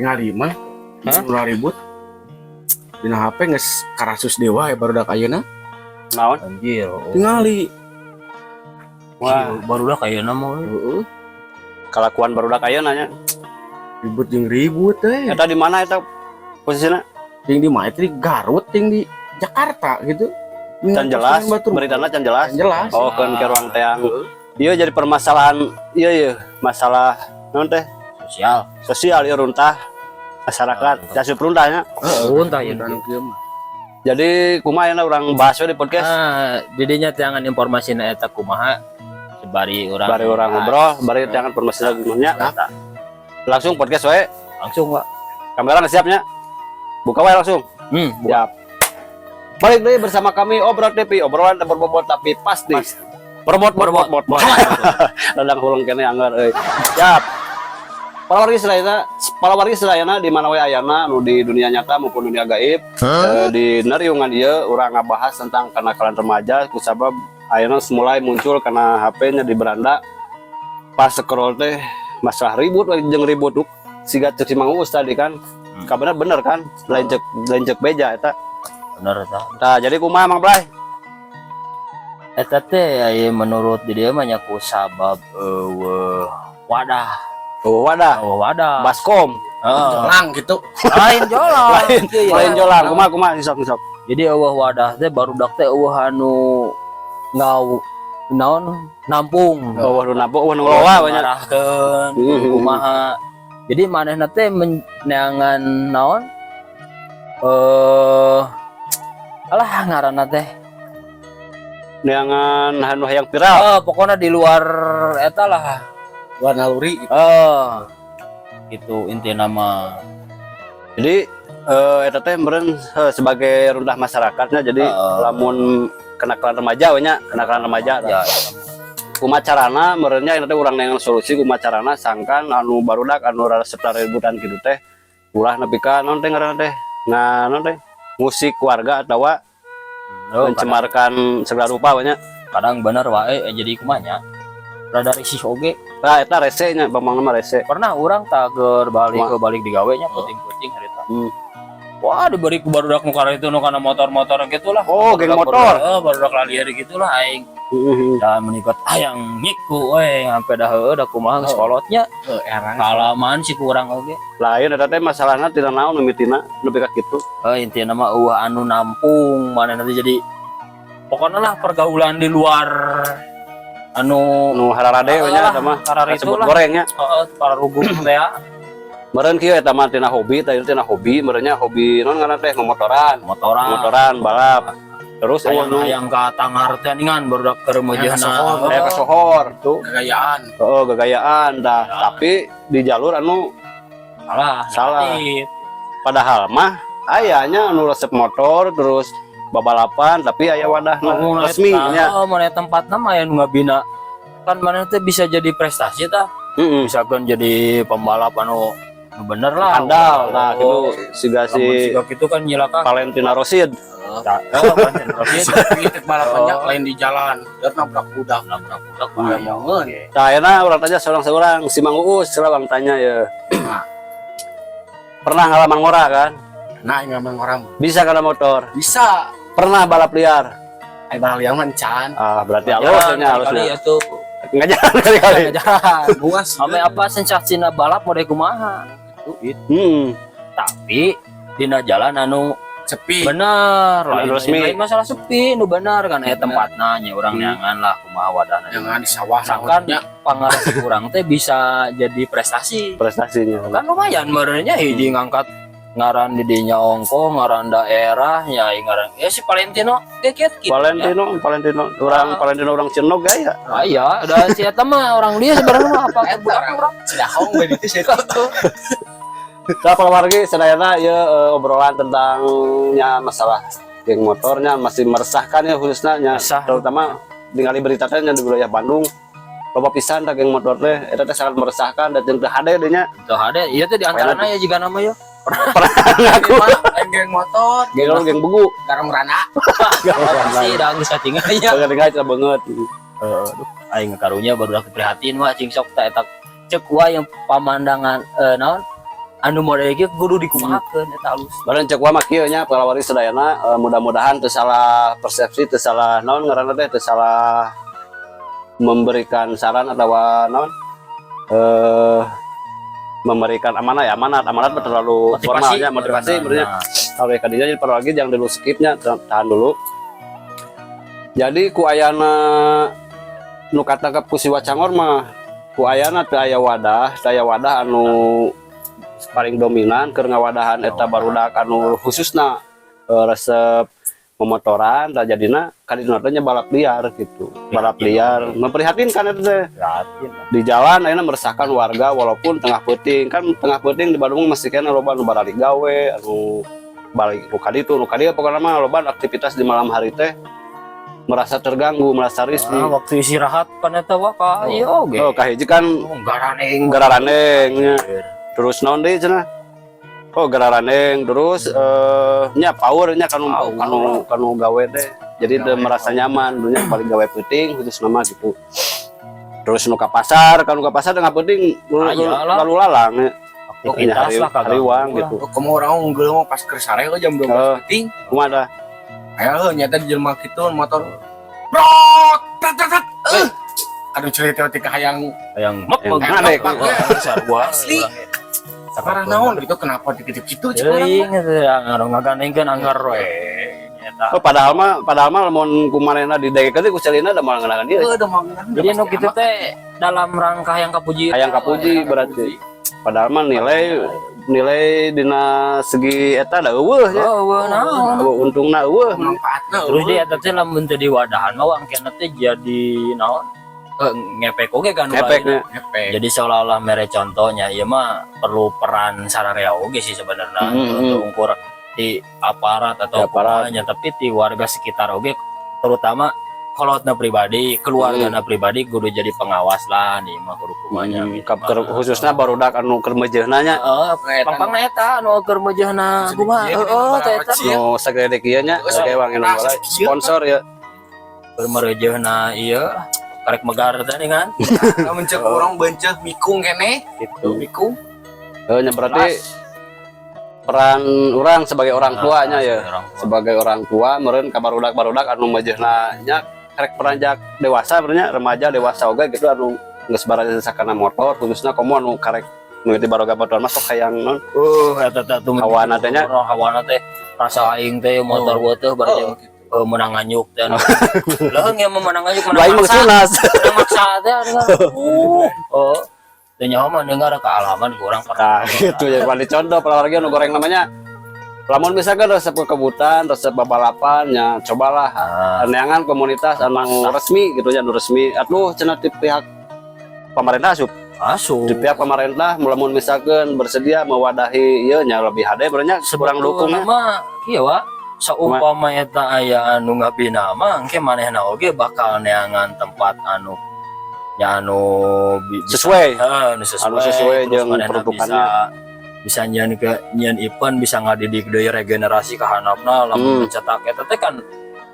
Tingali mah. Hah? Ulah ribut. Dina HP geus karasus dewa ya barudak ayeuna. Naon? Anjir. Oh. Tingali. Wah, Barudak ayeuna mah. Heeh. Kalakuan barudak ayeuna nya. Ribut jeung ribut teh. Eta di mana eta posisinya? Ting di mana? Di Garut, ting di Jakarta gitu. Can jelas, beritana can jelas. Can jelas. Oh, kan ke ruang teang. Iya, jadi permasalahan, iya iya masalah naon teh? Sosial. Sosial ieu, runtah masyarakat, jasup runtahnya. Runtah ya. Anu kieu mah. Jadi kumaha ayeuna urang bahas we di podcast? Ah, didinya teangan informasi na eta kumaha sebari urang. Bari urang ngobrol, bari teangan permasalahan gimana. Eta. Langsung podcast we. Langsung, Pak. Kamera nggak siapnya? Buka wae langsung. Buka. Siap. Balik deui bersama kami Obrol TV, obrolan tak berbobot tapi pasti. Berbot bot bot bot. Ladang huleng keneh anggar euy. Siap. Para wargi sadayana, para wargi sadayana di mana we ayana, nu di dunia nyata maupun dunia gaib, di nariungan ieu urang ngabahas tentang kenakalan remaja kusabab ayeuna mulai muncul karena HP-nya di beranda, pas scroll teh masalah ribut we jeung ribut duk siga cek si Mang Uus tadi kan. Kabener bener kan, lain cek beja eta. Bener eta. Nah, jadi kumaha, Mang Blay? Eta teh aya menurut di dia mah nya ku sabab euweuh wadah. Oh, wadah. Euweuh wadah. Baskom. Heeh. Jolang gitu. Lain jolang. Lain, Gitu ya. lain jolang. Kumaha kumaha, sok sok. Jadi euweuh wadah teh, barudak teh euweuh anu ngau naon nampung. Oh, nu nampung, oh, nu ngelola banyak. Ngarahkeun kumaha. Jadi manehna teh neangan naon alah ngaranna teh. Neangan anu hayang viral. Oh, pokoknya di luar eta lah. Luar naluri gitu. Eh, itu inti nama. Jadi eta teh meureun sebagai runtah masyarakatnya, jadi lamun kenakalan remaja we nya, kenakalan remaja. Ya. Kumaha carana meureun nya teh urang neangan solusi, kumaha carana sangkan anu barudak anu resep ributan kitu teh ulah nepi ka naon teh ngaranna teh, nah, naon teh, ngusik warga atawa Oh, kadang, mencemarkan segala rupa we nya. Kadang bener wae jadi kumaha nya, rada risih oge. Nah, eta rese nya, bambang mah rese. Pernah urang tak keur balik Kumaha? Ke balik digawe nya puting-puting harita. Wah, diberi ku barudak nu karena itu nu kana motor-motor gitu lah. Oh, geng motor. Oh, barudak lalieur gitu lah aing. Dan menikot hayang nyiku we sampai dah heueuh da kumaha geus kolotnya. Eh, erang. Kalaman si kurang oge. Lain eta teh masalahna tina naon mimitina nepi ka kitu? Eh, intinya mah euweuh anu nampung mana nanti, jadi pokoknya lah pergaulan di luar anu Nu hararade we nya eta mah. Karar itu Kasebut lah. Gorengnya. Heeh, para ruguh teh ya. Meureun kieu eta mah tina hobi, teh tina hobi meureun nya, hobi naon ngaranna teh, ngomotoran. Motoran. Motoran balap. Terus euweuh Hayang nu hayang ka tangar teh ningan barudak keur meujeuhna. Kasohor. Aya kasohor tuh. Gayaan. Oh, gagayaan dah, tapi di jalur anu Salah. Salah. Negatif. Padahal mah ayahnya anu resep motor terus babalapan, tapi aya wadahna Ngomong resmi nya. Oh, mana tempatna mah aya nu ngabina. Kan mana teh bisa jadi prestasi tah. Bisa kan jadi pembalap anu nu bener lah. Andal nah Oh, gitu siga lamun si siga kitu kan nyilaka. Valentino Rossi. Oh, Valentino Rossi. Tapi tek balapannya lain di jalan. Dan nabrak budak. Nabrak budak. Bayangan. Nah, ayeuna urang tanya seorang-seorang, si Mang Uus lah urang tanya ya. Pernah ngalaman ngora kan? Nah, ini memang orang Bisa karena motor? Bisa. Pernah balap liar? Ai balap liar mah encan. Ah, berarti halus nya, halusnya. Kali itu. Nggak jalan kali-kali. Jalan. Buas. Ame apa sensasina balap mode kumaha? Itu. Tapi dina jalan anu Sepi. Bener, lain, Resmi. lain masalah sepi nu bener kan aya tempatna nya, urang neangan lah kumaha wadahna. Jangan di sawah. Sangkan naonnya. Pangaresep urang teh bisa jadi prestasi. Prestasinya. Kan lumayan meureunnya, hiji ngangkat ngaran di dinya ongko, ngaran daerah nya, ngaran ya si Valentino ge kieu gitu. Valentino, Valentino, orang Ah. Valentino orang Cinog gaya. Ah, iya, da si eta mah orang dia sebenarnya mah apa Eta budak orang urang. Cidahong we ditu sih. Nah, para wargi sadayana ya, obrolan tentangnya masalah geng motornya masih meresahkan ya, khususnya nya, Resah. Terutama ningali berita teh nya di wilayah Bandung loba pisan tah geng motor teh, eta teh sangat meresahkan dan teu hade deui nya. Tuh ada, iya teh di antarana ya jika nama ya. Aku Lain geng motor, geng geng begu. Garong rana. Pasti dah geus katingal ya. Tinggal tinggal banget. Aduh, aing karunya baru aku prihatin mah cing sok ta eta cek wa yang pamandangan naon Anu model kieu kudu dikumahakeun eta alus. Barang cek mah kieu nya, palawargi sadayana, mudah-mudahan teu salah persepsi, teu salah naon ngaranna teh, teu salah memberikan saran atau naon, memberikan amanah ya, amanat amanat mah terlalu Motivasi. Formalnya motivasi sebenarnya. Nah, kalau ya kadinya, jadi lagi jangan dulu skipnya, tahan dulu. Jadi ku ayana nu katangkep ku si Wacangor mah, ku ayana teu aya wadah, teu aya wadah anu paling dominan keur ngawadahan eta barudak anu khususna resep memotoran. Tah, jadina kadina teh nya balap liar gitu, balap liar memprihatinkan eta teh. Prihatin lah. Di jalan ayeuna meresahkan warga, walaupun tengah peuting kan, tengah peuting di Bandung masih keneh loba anu baralik gawe, anu balik nu kaditu nu kadieu, pokoknya mah loba aktivitas di malam hari teh merasa terganggu, merasa risih. Ah, waktu istirahat kan eta wah ka ieu oge. Oh, kahiji kan. Oh, garaneng. Garaneng nya. Terus naon deui cenah? Oh, garaneng terus nya power nya kanu Power. Kanu kanu gawe teh jadi teu merasa nyaman dunya paling gawe peuting khusus nama gitu. Terus nu ka pasar, kanu ka pasar tengah peuting Aya lah. lalu lalang ya. Aktivitas hari, lah kagak. Hariwang gitu. Oh, kamu orang unggul mah pas keur sare jam 12 peuting. Kumaha dah? Aya heuh nyata di jelema kitu motor. Brot, tat tat tat. Eh. Aduh, cerita tika hayang Yang mep Yang ngadek. Sarua. Asli. Parah naon gitu, kenapa dikit-gitu cek urang mah. Teuing eta ya ngaro ngaganengkeun anggar we. Eta. Oh, padahal mah lamun ku manehna didegekeun ku celina da moal ngeunaheun ieu. Heuh, da moal ngeunaheun. Jadi nu kitu teh dalam rangka yang kapuji. Hayang kapuji berarti. Padahal mah nilai nilai dina segi eta da euweuh nya. Oh, euweuh naon. Euweuh untungna, euweuh. Manfaatna. Terus dia eta teh lamun teu diwadahan mah wangkena teh jadi naon? Ngepek oge kan nu lain. Efeknya. Ngepek. Jadi seolah-olah mere contohnya, ieu mah perlu peran sararea oge sih sebenarnya untuk ukur di aparat atau Di aparat. kumahanya, tapi di warga sekitar oge, terutama kolotna pribadi, keluargana pribadi kudu jadi pengawas lah nih mah kudu kumanya gitu. Khususnya barudak anu keur meujeuhna nya. Heeh, pangpangna eta anu keur meujeuhna kumaha? Heeh, teh eta. Nu sagede kieu nya, sagede wangi nu sponsor ya. Keur meujeuhna ieu karek megar teh nih kan. Lamun cek urang benceh mikung keneh. Gitu. Mikung. Heuh nya, berarti peran orang sebagai orang tuanya ya. Orang tua. Sebagai orang tua meureun ka barudak-barudak anu meujeuhna nya karek beranjak dewasa, sebenarnya remaja dewasa oge gitu, anu geus baraya sakana motor, khususnya komo anu karek nu di baroga baturan masuk hayang non Eta teh tuh Hawana teh nya. Oh, hawana teh rasa aing teh motor gua teh berarti menang nganyuk teh. Leung ya menang nganyuk, menang Lain mah maksa. sunat. Menang maksa teh anu. Oh. Teu nyaho mah dengar kealaman kurang. Nah, gitu ya. Wali contoh apalagi anu goreng namanya. Lamun misalkan resep kekebutan, resep babalapan, ya cobalah neangan komunitas anu resmi gitu ya, anu resmi. Atuh cenah ti pihak pemerintah asup. Asup. Di pihak pemerintah lamun misalkan bersedia mewadahi ieu nya lebih hade berarti kurang dukungnya. Mah kieu wa, saumpama eta aya anu ngabina mah engke manehna oge bakal neangan tempat anu nya anu Sesuai. Heeh, anu sesuai, Anu sesuai terus jeung manehna peruntukannya. Bisa bisa nyian ke nyian event, bisa ngadidik deui regenerasi ka handapna lamun mencetak eta teh kan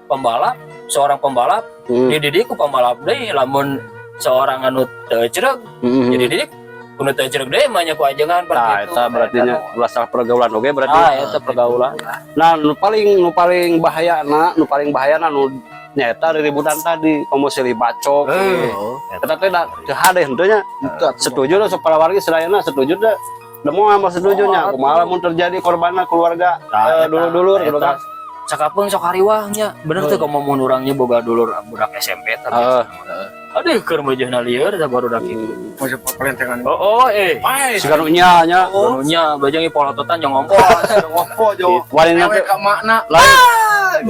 pembalap, seorang pembalap dididik ku pembalap deui. Lamun seorang anu teu cereg jadi didik kudu teu cereg deui mah nya ku ajengan. Nah, eta berarti nya ulah salah pergaulan oge berarti. Ah, eta pergaulan. Nah, nu paling bahayana nu nyaeta ributan tadi, komo silih bacok. Eta teh da teu hade henteu nya. Setuju dah sok wargi sadayana, setuju dah. Da moal mah setuju nya. Kumaha lamun terjadi korbanna keluarga, Nah, eta, dulur-dulur gitu eta. kan. Cakapeung sok hariwang nya. Bener teh komo mun urangnya boga dulur budak SMP teh. Aduh, keur meujeuhna lieur teh barudak kitu. Mau pelentengan. Oh, eh. Pai. Siga nu nya nya. Oh. Nya bajang polototan jong ngompol. Ngopo jo. Wanina Ewe teh ka makna. lain.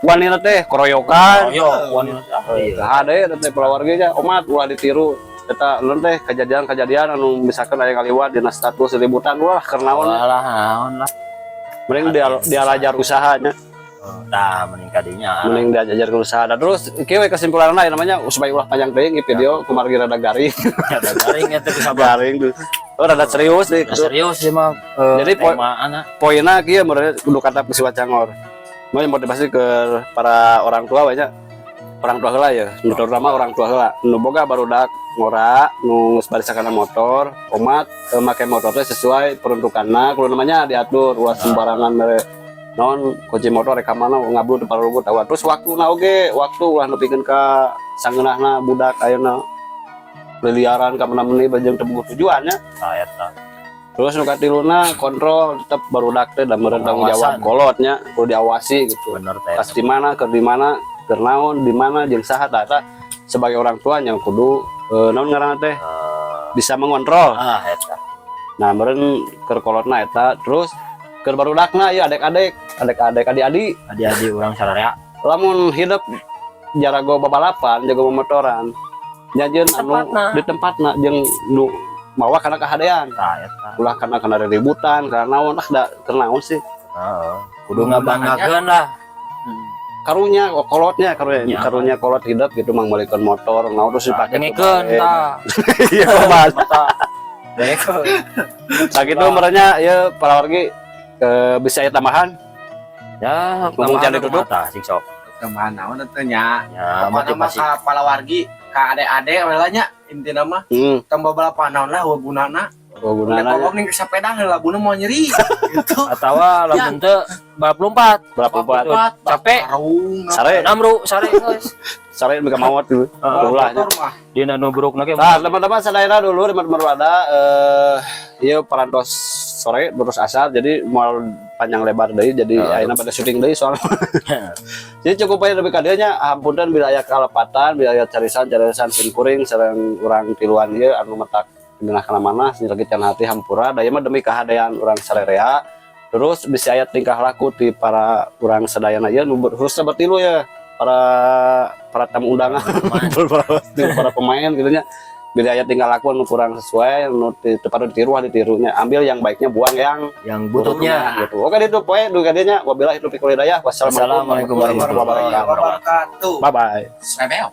Wanina teh koroyokan. Yo, wanita. Iya. Hade eta teh palawargi nya omat ulah ditiru. Eta leuh teh kejadian-kejadian anu misalkan aya ngaliwat dina status ributan, ulah keur naon. Walah, naon lah. Mending dia dia ajar usahanya. Tah, mending kadinya. Mending dia ajar ke usaha. Dan terus kieu we kesimpulanna ya, namanya supaya ulah panjang teuing ieu video kumargi rada garing. Ada garing eta ku sabar. Garing tuh. Oh, rada serius deh. Serius sih mah. Jadi, tema anak. Poinnya kieu meureun kudu kata ku si Wacangor. Mau motivasi ke para orang tua banyak. Orang tua heula ya, nu terutama orang tua heula. Nu boga barudak ngora, nu geus barisa kana motor, omat make motor teh sesuai peruntukanna, kudu namanya diatur, ulah sembarangan mere non kunci motor rek ka mana ngablu teu parugut tahu. Terus waktuna oge, waktu ulah nepikeun ka sangeunahna budak ayeuna liliaran ka mana-mana bajeng teu boga tujuannya. Nah, eta. Terus nu katiluna kontrol tetep barudak teh da meureun tanggung jawab Pengawasan. Kolotnya kudu diawasi gitu. Bener teh. Pas di mana, keur di mana, keur naon, di mana jeung saha, tah eta sebagai orang tua yang kudu naon ngaranna teh bisa mengontrol. Ah, eta. Nah, meureun keur kolotna eta, terus keur barudakna ieu adek-adek, adek-adek adik-adik Adi-adi urang sararea. Lamun hidup jarago babalapan, jago motoran, nyajieun anu Tempatna. Di tempatna jeung nu mawa kana kahadean. Tah, eta. Ulah kana kana ributan, kana naon, ah da keur naon sih. Heeh. Kudu ngabanggakeun lah. Karunya kolotnya, karunya, Ya. karunya kolot hidup gitu mang meulikeun motor, naon terus dipake. Dengekeun tah. Iya, Mas. Mata. Dengekeun. Sakitu merenya ya para wargi, bisa aya tambahan? Ya, Ngomong jangan ditutup. Tah, sing sok. Tambahan naon teh nya? Ya, Pokokna mah motivasi. Ka palawargi, ka ade-ade we lah nya intina mah tambah balapan naon lah euweuh gunana. Oh, Gunana gunana. kolok ning sepeda heula labuna mau nyeri gitu. Atawa lamun teu balap lompat. Berapa empat? Capek. Karung. Sare, Namru sare geus. Sare mereka mawat dulu. Ulah nya. Motor mah. Dina nubrukna ge. Nah, teman-teman sadayana dulu, teman-teman ada ieu parantos sore terus asar, jadi mau panjang lebar deui, jadi ayeuna pada syuting deui soalnya. Jadi cukup aja lebih ka dieu nya, hapunten bila aya kalepatan, bila aya carisan-carisan simkuring sareng urang tiluan ieu anu matak ngeunah kana mana nyelekit kana hati, hampura da ieu mah demi kahadean urang sarerea. Terus bisa aya tingkah laku di para urang sadayana ieu nu khususnya bertilu ya, para para tamu undangan, para para pemain gitu nya, bila aya tingkah laku anu kurang sesuai nu teu patut ditiru, ditirunya, ambil yang baiknya, buang yang yang bututnya. Gitu. Oke, itu poe dugi ka dieu nya, wabillahi taufiq wal hidayah, wassalamualaikum Wassalamualaikum warahmatullahi warahmatullahi Wabarakatuh. Bye bye. Srebel.